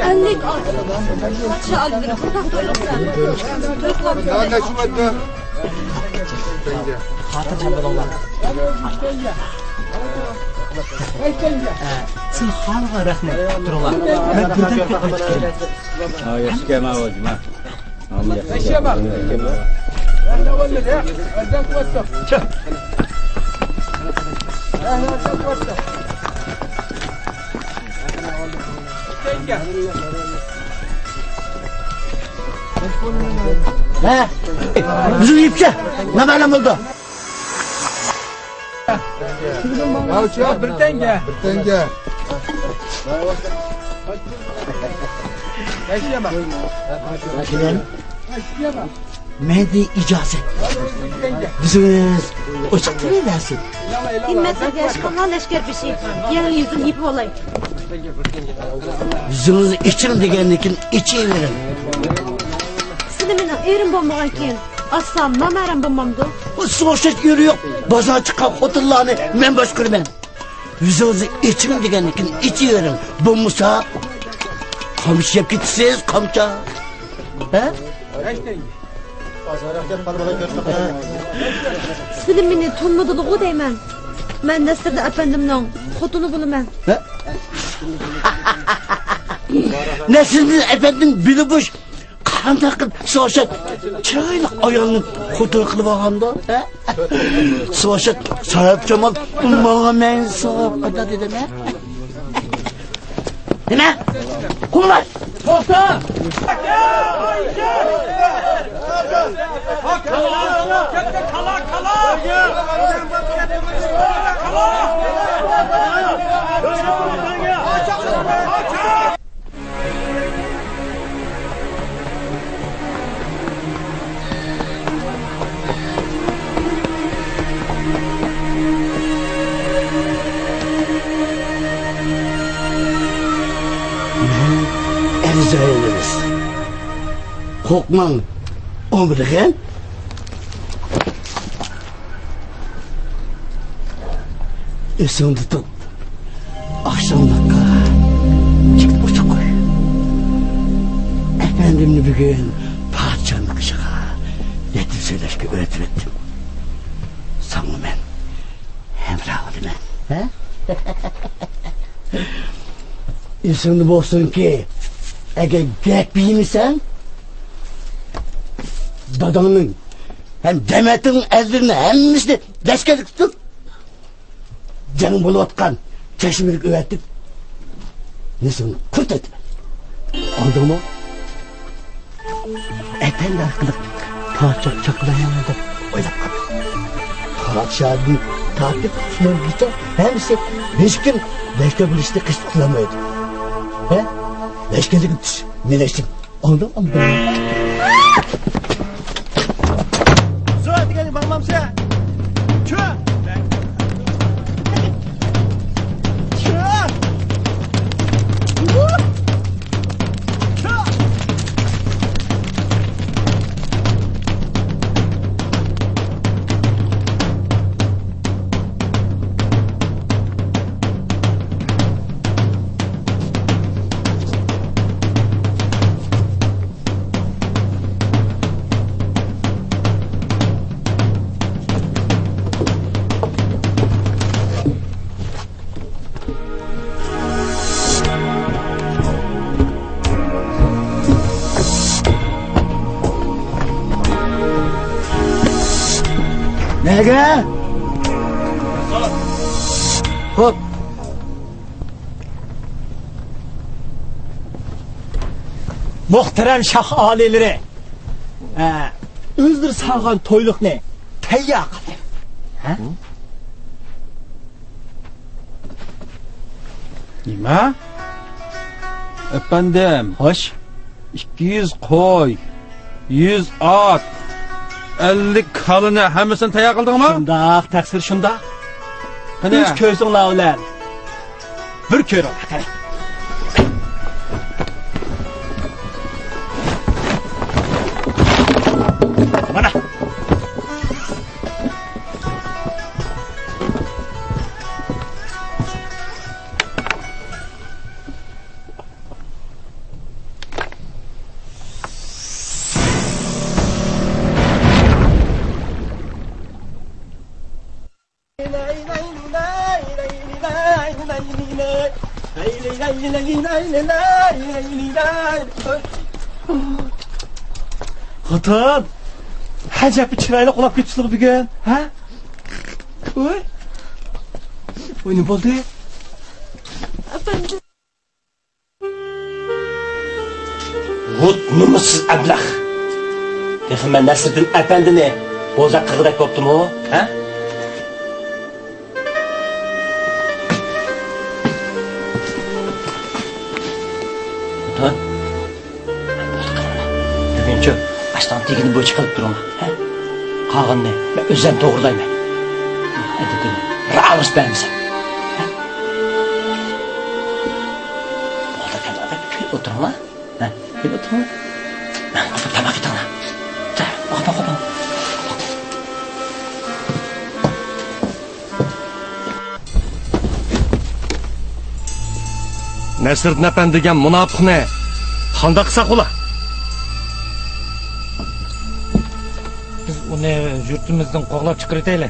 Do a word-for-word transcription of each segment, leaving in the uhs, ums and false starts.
ئەللىك ئات. پادىشاھ ئالدىدا قۇربان قويۇلسۇن. خاتىرجەم بولۇڭلار. سىلى خالىغان رەخنە تۇرۇڭلار. مەن بىردەم كۆپ ئېلىپ كېلىمەن. ھە، ياخشى كەلمەڭ، ھاجىم، ھە. ھە؟ بىزنى يېپچە. نامەلۇم بولدى. بىر تەڭگە. بىر تەڭگە. مەندىن ئىجازەت. بىزىمىز ئوچۇق تۇرۇۋەرسۇن. ھىممەتلىك ياش قاملار لەشكەر بېشى. يەنە يۈزۈم يېپىپ ئالاي. يۈزىڭىزنى ئېچىڭ دېگەندىن كېيىن ئېچىۋېرىڭ. سىلى مېنىڭ ئېرىم بولمىغان كېيىن ئاچسام مەمەرەم بولمامدۇ؟ بۇ سوشەت يۈرۈيۈق بازار چىققان خوتۇنلارنى مەن باشقۇرىمەن. يۈزىڭىزنى ئېچىڭ دېگەندىن كېيىن ئېچىۋېرىڭ. بولمىسا قامچا يەپ كېتىسىز، قامچا. ھە؟ سىلى مېنى تونۇمىدىلىغۇ دەيمەن. مەن نەسىردىن ئەپەندىمنىڭ خوتۇنى بولىمەن. ھە؟ نەسىردىن ئەپەندىم بىلى بوش قانداق قىلىپ سوشەت چىرايلىق ئايالنى خوتۇن قىلىپ ئالغاندۇ؟ ھە؟ سوشەت ساراپ چامال ئۇممالغا مەن سوپ قاتا دېدىم، ھە؟ نېمە؟ قۇملار! توختا! مەن ئەرزايىمىز. قورقماڭ، ئومۇرغان. ئېسىڭدە تۇت، ئاخشاملىققا چىقىپ ئوچۇق قوي. ئەپەندىمنى بۈگۈن پادىشاھنىڭ قېشىغا يېتىم سۆزلەشكە ئۆتۈۋەتتىم. ساڭا مەن ھەمراھ بولىمەن. ھە؟ ئېسىڭدە بولسۇنكى، ئەگەر گەپ يېمىسەڭ، داداڭنىڭ ھەم جەمەتىڭنىڭ ئەزىزلىرىنى ھەممىسىنى لەشكەرلىك تۇتۇپ، جەڭ بولۇۋاتقان چەشمىگە ئەۋەتىپ، نېسىڭنى قۇرت ئېتىمەن. ئاڭلىدىڭمۇ؟ ئەپەندى ئارقىلىق پادىشاھ چاقىلايمەن دەپ ئويلاپ قاپتۇ. پادىشاھدىن تارتىپ سۇلتانغىچە ھەممىسى ھېچكىم لەشكەر بولۇشنى قىستىپ قىلالمايدۇ. ھە؟ لەشكەرلىككە تۇتۇش مېنىڭ ئىشىم. ئاڭلىدىڭ، ئاڭلىدىڭ. زور دېگەننى ماڭمامسەن؟ چۈ! چۈ! چۈ! نەگە؟ خوپ. مۇھتەرەم شاھ ئالىيلىرى، ئە، ئۆزلىرى سالغان تويلۇقنى تەييار قىلدىم. ھە؟ نېمە؟ ئەپەندىم. خوش. ئىككى يۈز قوي، يۈز ئات، ئەللىك كالىنى ھەممىسىنى تەييار قىلدىڭمۇ؟ شۇنداق، تەقسىر، شۇنداق. قېنى؟ ئۆز كۆزۈڭلار بىلەن بىر كۆرۈڭ، قېنى. خوتۇن، ئەجەب چىرايلىق ئۇخلاپ كېتىپسىلەر بۈگۈن، ھە؟ ۋوي. ۋوي، نېمە بولدى؟ ئەپەندىم. ھۇت نومۇسسىز ئەبلەخ! تېخى مەن نەسىردىن ئەپەندىنى بوزەك قىلغۇدەك بوپتۇمۇ، ھە؟ خوتۇن، بۈگۈنچۇ ئاشتان دېگىنى بويىچە قىلىپ تۇرۇڭلار، ھە؟ قالغىنىنى مەن ئۆزۈم توغرىلايمەن. ئەمدى بىر ئاۋۇز بەرمىسەم، ھە؟ بولدى، كەلدى، كۈلۈپ ئولتۇرۇڭلار. ھە، كېلىپ ئولتۇرۇڭ. تاماق ئېتىڭلار. جا، ئوقۇپ، ئوقۇپ. نەسىردىن ئەپەندى دېگەن مۇناپىقنى قانداق قىلساق بولا؟ بىز ئۇنى يۇرتىمىزدىن قوغلاپ چىقىرىۋېتەيلى.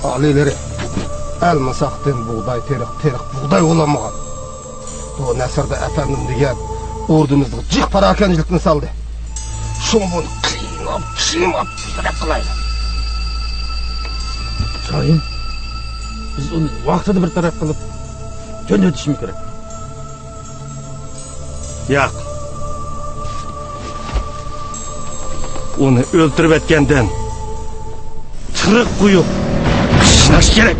ئالىيلىرى، ئەلمىساقتىن بۇغداي تېرىق، تېرىق بۇغداي بولالمىغان. بۇ نەسىردىن ئەپەندىم دېگەن ئوردىمىزغا جىق پاراكەندىچىلىكنى سالدى. شۇڭا بۇنى قىيناپ، قىيناپ بىر تەرەپ قىلايلى. شاھىم، بىز ئۇنى ۋاقتىدا بىر تەرەپ قىلىپ، جۆندىۋېتىشىمىز كېرەك. ياق. ئۇنى ئۆلتۈرۈۋەتكەندىن چىرىغ قويۇپ قىشلاش كېرەك.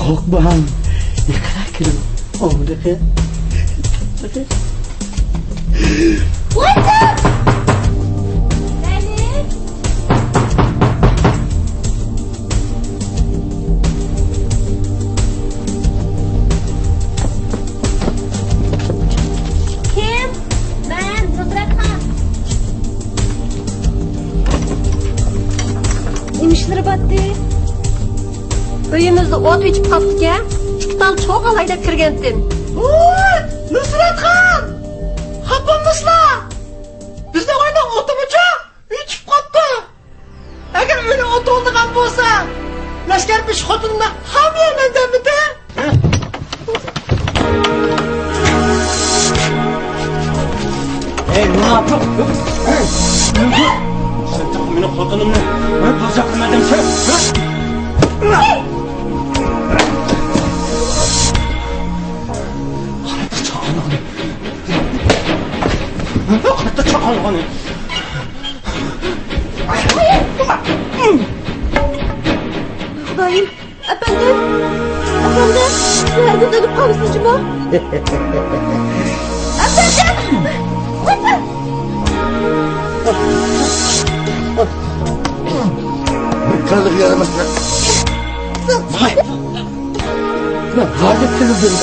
قورقماڭ، يېقىنراق كېلىڭ. ئوڭدىكى. كىم؟ مەن نۇسرەتخان. نېمە ئىشلىرى بارتى؟ ئۆيىمىزدە ئوت ئۆچۈپ قاپتىكەن. ئىككى تال چوغان ھەيدەپ كىرگەنتىم. ۋوي، نۇسرەتخان! خاپىمۇسىلا؟ بىزنىڭ ئۆينىڭ ئوتىمۇچۇ ئۆچۈپ قاپتۇ. ئەگەر ئۆينى ئوتۇلىدىغان بولسا، لەشكەر بېشى خوتۇنۇمنى خامىيەمەن دەممىدى؟ ھەي، مۇناپىق! سەن تېخى مېنىڭ خوتۇنۇمنى دوزاخقا مەن دەمسەن؟ قايتا چاقالغىنى. خۇدايىم، ئەپەندىم، ئەپەندىم، سىلەر ھەرگىز ئۆلۈپ قالمىسۇن جۇمۇ. ئەپەندىم! قانلىق يارىمىز. ۋاي! مەن ھازىر تىرىلدىم.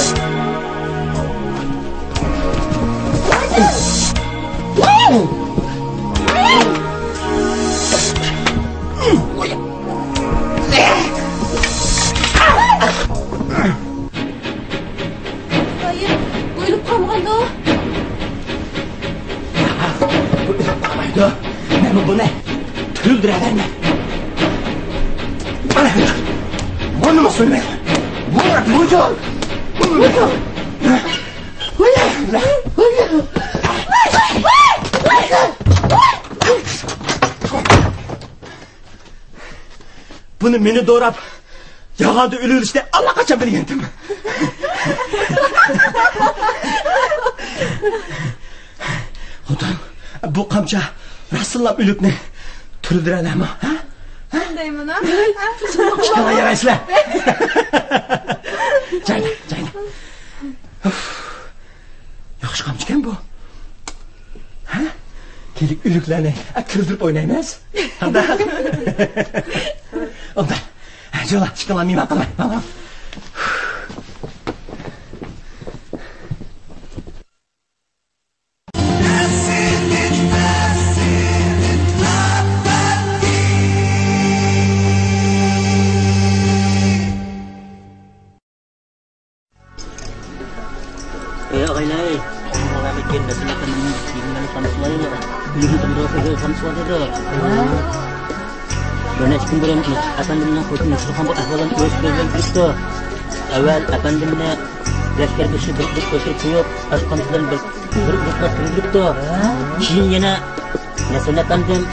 خۇدايىم، ئۆلۈپ قالمىغاندۇ؟ بۇ ئۆلۈپ قالمايدۇ. مەنمۇ بۇنى تۈرۈلدۈرەلەيمەن. بۇنى مېنى دوراپ، ياغادا ئۆلۈۋېلىشنى ئاللىقاچان بىلگەنتىم. خۇدام، بۇ قامچا راستتىنلا ئۆلۈكنى تىرىلدۈرەلەرمۇ؟ ھە؟ ھە؟ شۇندايمۇ؟ ھە؟ ئىشقىلىپ يارايسىلەر. جايدا، جايدا. ئۇف. ياخشى قامچىكەن بۇ. ھە؟ كېلىك ئۆلۈكلەرنى، ئە، تىرىلدۈرۈپ ئوينايمىز. قانداق؟ ئۇنداق. ھە، جۇلا، ئىشقىلىپ مېھمان قىلماي. ماڭا. ئەي ئاغايلاي، ئۇيغۇرلارمىكىن مەسىلە ئەپەندىمنىڭ كىيىملىرىنى خامسىلايدۇ. ئۆيىگە تۇرىدۇ، ئۆيىگە خامسىلايدۇ. بىر نەچچە كۈن بۇرۇن ئەپەندىمنىڭ خوتۇنى نۇسرىخان بۇ ئەھۋالنى ئۆز كۆزى بىلەن كۆرۈپتۇ. ئەۋۋەل ئەپەندىمنى لەشكەر بېشى بىر بىر ئۆلتۈرۈپ قويۇپ، ئاشقامچىدىن بىر بىر ئۇرۇقلاپ تۈرۈلۈپتۇ. كېيىن يەنە نەسرىن ئەپەندىم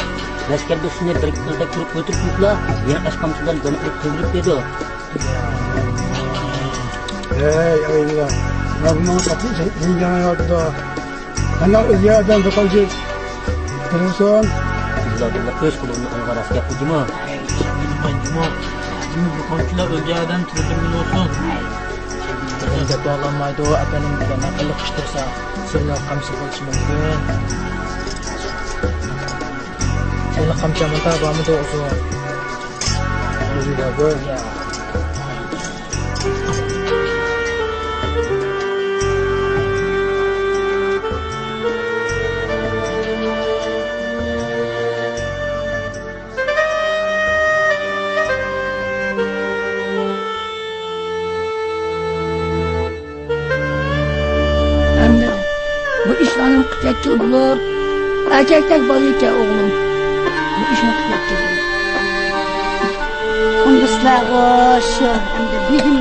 لەشكەر بېشىنى بىر كۈندە كۆرۈپ ئۆلتۈرۈپ قويۇپلا، يەنە ئاشقامچىدىن بىر قىلىپ تۈرۈلۈپ دەيدۇ. ھەي ئاياللار، مانا بۇنىڭ قاتتىق جىنجاڭ ياتىدۇ. مانا ئۆلگەن ئادەم بىر قانچە تۇرسۇن. بىللا بىللا ئۆز قولۇمنى ئالغا راست گەپ قىلدىمۇ؟ ھەي، شۇنداق دېمەڭ جۇمۇ. جۇمۇ بىر قانچىلا ئۆلگەن ئادەم تىرىلدۈرگىلى بولسۇن. ئەپەندىم دەپ ئالالمايدۇ، ئەپەندىم دېگەن ئەقىللىق ئىش تۇرسا، سىلىنىڭ قامچىسى بولۇشى مۇمكىن. سېنىڭ قامچاڭ مۇندا بارمىدۇ ئۇزۇن؟ ئۇزۇن بارغۇ. يا. ئەمدى بۇ ئىشلارنى قىلىپ يەتكىلى بولۇر. ئەركەكتەك بالا ئىكەن ئوغلۇم. بۇ ئىشنى قىلىپ يەتكىلى بولۇر. ئۇندىسىلەرغۇ شۇ ئەمدى بۈگۈن